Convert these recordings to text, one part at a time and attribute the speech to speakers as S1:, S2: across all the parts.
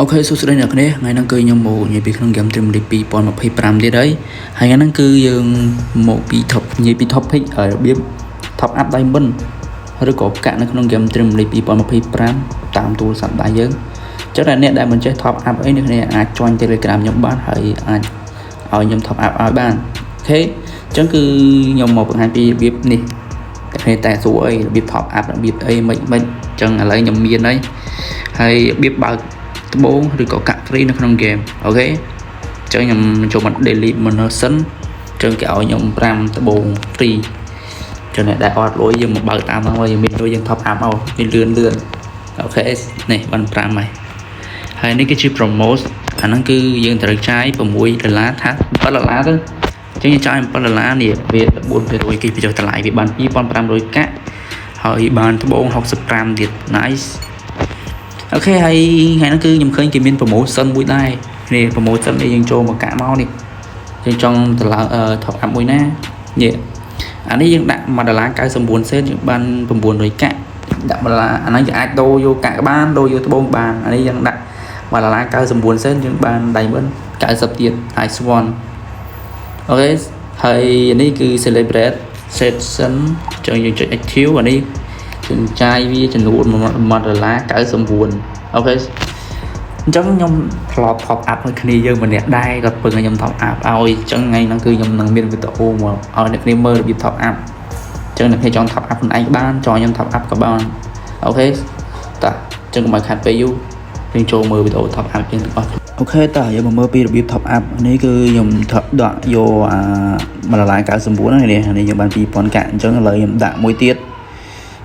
S1: OK សួស្តីអ្នកគ្នាថ្ងៃហ្នឹងគឺខ្ញុំមកនិយាយពីក្នុង game Dream League 2025ទៀតហើយហើយថ្ងៃហ្នឹងគឺយើងមកពី top និយាយពី topic របៀប top up diamond ឬក៏កាក់នៅក្នុង game Dream League 2025តាមទូរស័ព្ទដៃយើងចឹងតែអ្នកដែលមិនចេះ top up អីអ្នកគ្នាអាច join Telegram ខ្ញុំបានហើយអាចឲ្យខ្ញុំ top up ឲ្យបាន OK អញ្ចឹងគឺខ្ញុំមកបង្ហាញពីរបៀបនេះតែគ្នាតែសួរអីរបៀប top up របៀបអីមិនមិនអញ្ចឹងឥឡូវខ្ញុំមានហើយហើយរបៀបបើកត្បូងឬក៏កាក់ free នៅក្នុង game OK អញ្ចឹងខ្ញុំចូលមក daily bonus សិនអញ្ចឹងគេឲ្យខ្ញុំ5ត្បូង free ចឹងអ្នកដែលអត់លុយយើងមកបើកតាមហ្នឹងមកយើងមានលុយយើង top up មកវាលឿនលឿន OK នេះបាន5ហើយហើយនេះគឺជា promote អាហ្នឹងគឺយើងត្រូវចាយ6ដុល្លារថា7ដុល្លារទៅអញ្ចឹងយើងចាយ7ដុល្លារនេះវា14%គេបញ្ចុះតម្លៃវាបាន2500កាក់ហើយបានត្បូង65ទៀត nice OK ហើយថ្ងៃហ្នឹងគឺខ្ញុំឃើញគេមាន promotion មួយដែរនេះ promotion នេះយើងចូលមកកាក់មកនេះយើងចង់តម្លើង top up មួយណានេះអានេះយើងដាក់1ដុល្លារ99សេនយើងបាន900កាក់ដាក់1ដុល្លារអាហ្នឹងយើងអាចដូរយកកាក់បានដូរយកត្បូងបានអានេះយើងដាក់1ដុល្លារ99សេនយើងបាន diamond 90ទៀត nice one OK ហើយនេះគឺ celebrate session ចឹងយើងចុច active អានេះយើងចាយវាចំនួន1ដុល្លារ99 OK អញ្ចឹងខ្ញុំធ្លាប់ top up ឲ្យគ្នាយើងម្នាក់ដែរគាត់ពឹងឲ្យខ្ញុំ top up ឲ្យអញ្ចឹងថ្ងៃហ្នឹងគឺខ្ញុំនឹងមានវីដេអូមកឲ្យអ្នកគ្នាមើលរបៀប top up អញ្ចឹងអ្នកគ្នាចង់ top up ខ្លួនឯងបានចង់ខ្ញុំ top up ក៏បាន OK តោះអញ្ចឹងកុំឲ្យខាត់ពេលយូរយើងចូលមើលវីដេអូ top up យើងទាំងអស់ OK តោះយើងមកមើលពីរបៀប top up នេះគឺខ្ញុំដាក់យកអា1ដុល្លារ99ហ្នឹងនេះនេះយើងបាន2000កាក់អញ្ចឹងឥឡូវខ្ញុំដាក់មួយទៀត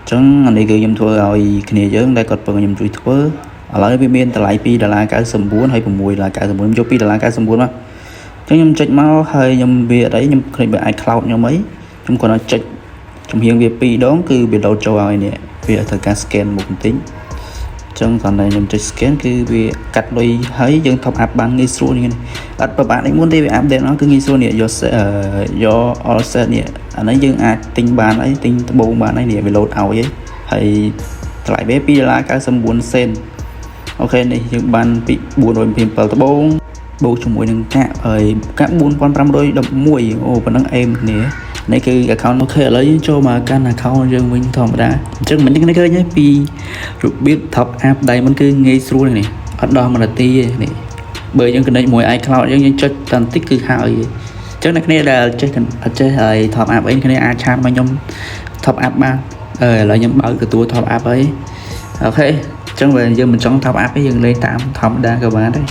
S1: អញ្ចឹងអានេះគឺខ្ញុំធ្វើឲ្យគ្នាយើងដែលគាត់ពឹងខ្ញុំជួយធ្វើ ឥឡូវវាមានតម្លៃ2ដុល្លារ99ហើយ6ដុល្លារ99ខ្ញុំយក2ដុល្លារ99មកអញ្ចឹងខ្ញុំចុចមកហើយខ្ញុំវាអត់អីខ្ញុំឃើញបើ iCloud ខ្ញុំអីខ្ញុំគ្រាន់តែចុចចំហៀងវា2ដងគឺវាលោតចូលឲ្យនេះវាត្រូវការ scan មុខបន្តិចអញ្ចឹងគ្រាន់តែខ្ញុំចុច scan គឺវាកាត់លុយហើយយើង top up បានងាយស្រួលនេះអត់ពិបាកដូចមុនទេវា update មកគឺងាយស្រួលនេះយកយក all set នេះអានេះយើងអាចទិញបានអីទិញត្បូងបានអីនេះវាលោតឲ្យហើយតម្លៃវា2ដុល្លារ99សេន OK នេះយើងបានពី427ត្បូងបូកជាមួយនឹងកាក់ហើយកាក់4511អូប៉ុណ្ណឹងអេមគ្នានេះគឺ account OK ឥឡូវយើងចូលមកកាន់ account យើងវិញធម្មតាអញ្ចឹងមិននេះឃើញទេពីរបៀប top up diamond គឺងាយស្រួលនេះអត់ដល់1នាទីទេនេះបើយើង connect មួយ iCloud យើងយើងចុចតែបន្តិចគឺហើយអញ្ចឹងអ្នកគ្នាដែលចេះអត់ចេះហើយ top up អីគ្នាអាច chat មកខ្ញុំ top up បានអឺឥឡូវខ្ញុំបើកទទួល top up ហើយ OK អញ្ចឹងបើយើងមិនចង់ top up ទេយើងលេងតាមធម្មតាក៏បានដែរ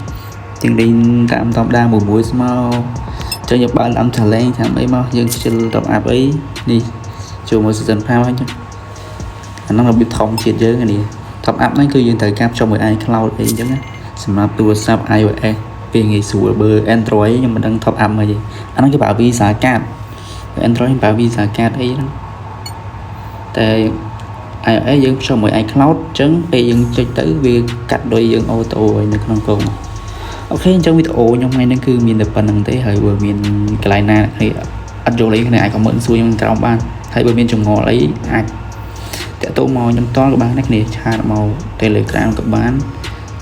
S1: យើងលេងតាមធម្មតាមួយមួយស្មោអញ្ចឹងយើងបើកតាម challenge តាមអីមកយើងខ្ជិល top up អីនេះចូលមក season 5ហើយចឹងអាហ្នឹងរបៀបធម្មជាតិយើងនេះ top up ហ្នឹងគឺយើងត្រូវការភ្ជាប់មួយ iCloud អីអញ្ចឹងណាសម្រាប់ទូរស័ព្ទ iOS វាងាយស្រួលបើ Android ខ្ញុំមិនដឹង top up មកទេអាហ្នឹងគេប្រើ Visa card Android ប្រើ Visa card អីហ្នឹងតែ iOS យើងភ្ជាប់មួយ iCloud អញ្ចឹងពេលយើងចុចទៅវាកាត់លុយយើង auto ឲ្យនៅក្នុងកង OK អញ្ចឹងវីដេអូខ្ញុំថ្ងៃនេះគឺមានតែប៉ុណ្្នឹងទេហើយបើមានកន្លែងណាហើយអត់យល់អីគ្នាអាច comment សួរខ្ញុំក្រោមបានហើយបើមានចម្ងល់អីអាចតាក់ទងមកខ្ញុំតក៏បានដែរគ្នា chat មក Telegram ក៏បាន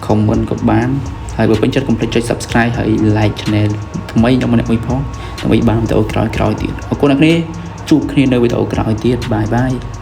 S1: comment ក៏បានហើយបើពេញចិត្តកុំភ្លេចចុច Subscribe ហើយ Like Channel ថ្មីខ្ញុំម្នាក់មួយផងដើម្បីបានវីដេអូក្រោយៗទៀតអរគុណអ្នកគ្នាជួបគ្នានៅវីដេអូក្រោយទៀត bye bye.